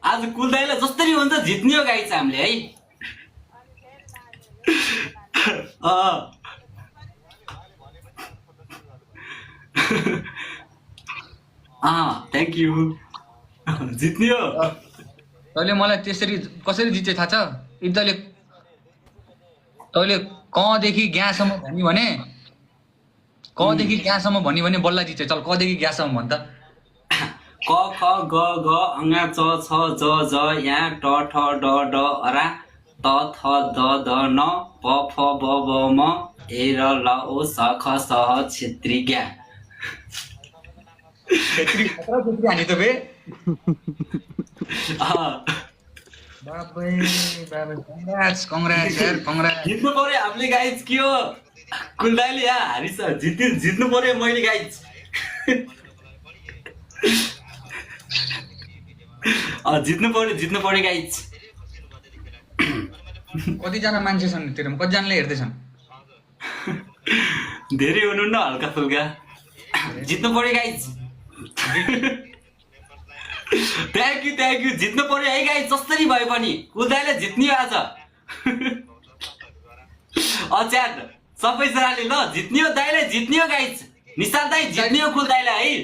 आज कुल्दाइले जसरी हुन्छ जित्ने हो गाइस हामीले है। Thank you. जित्ने हो। तैँले मलाई त्यसरी कसरी जित्छ थाहा छ? यदि तैँले कदेखि ग्यासम्म भनी भने कदेखि ग्यासम्म भनी भने बल्ल जित्छ। चल कदेखि ग्यासम्म भन् त। क ख ग घ ङ च छ ज झ या ट ठ ड ढ रा त थ द ध न प फ ब भ म ए र ल ओ स ख स ह क्षेत्री ज्ञा। क्षेत्री हानि त बे। कङ्ग्रेट्स यार, कङ्ग्रेट्स। जित्नु पर्यो हामीले गाइज। के हो कुल्दाइले यहाँ हारिस। जित्नु पर्यो मैले गाइज। जित्नु पर्यो गाइज। कतिजना मान्छे छन् तेरोमा? कतिजनाले हेर्दैछन्? धेरै हुनुहुन्न, हल्का फुल्का। जित्नु पर्यो गाइज। Thank you. जित्नु पर्यो है गाइज, जसरी भए पनि कुल्दाइले जित्ने हो आज। च्याट सबैजनाले ल जित्ने हो दाइले, जित्ने हो गाइज। निशान दाइ जित्ने हो कुल्दाइलाई है।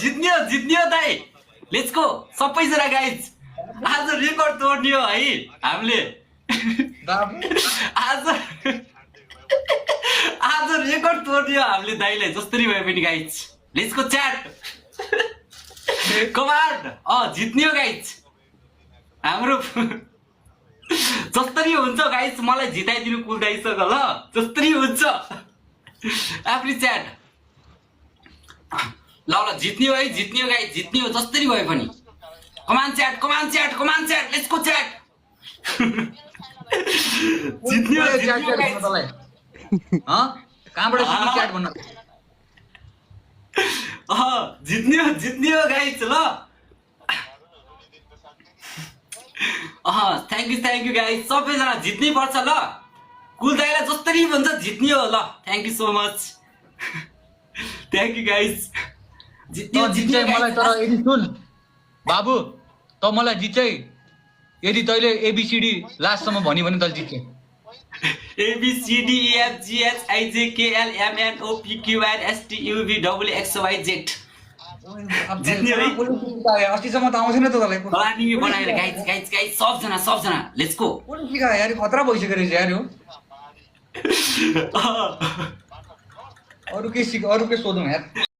जित्ने हो दाइ। लेट्स गो सबैजना गाइज। आज रेकर्ड तोड्ने हो है हामीले। आज रेकर्ड तोड्ने हो हामीले दाइलाई, जसरी भए पनि guys. Let's go chat. Command जित्ने हो गाइज हाम्रो। जसरी हुन्छ गाइज मलाई जिताइदिनु कुल्दाइसँग ल, जसरी हुन्छ। आफ्नै च्याट ल जित्ने हो है, जित्ने हो गाइज, जित्ने हो जसरी भए पनि। कमान च्याट लेट्स गो च्याट। जित्ने हो गाइज। कहाँबाट सिक्ने च्याट भन्न? जित्ने हो गाइज ल। Thank you guys. सबैजना जित्नै पर्छ ल। कुल्दाइलाई जसरी भन्छ जित्ने हो ल। Thank you so much. Thank you guys. जित्ने मलाई तर यदि सुन बाबु, त मलाई जित्छै यदि तैँले एबिसिडी लास्टसम्म भनी भने तैँले जित्छै। ABCDEFGHIJKLMNOPQRSTUVWXYZ। जित्ने है। अस्तिसम्म त आउँथेन त तँलाई। प्लानिङ बनाएर गाइज सबजना लेट्स गो। कुन सिका यार, खतरा भइसक्यो रहेछ यार यो। अरू के सोधौँ यार।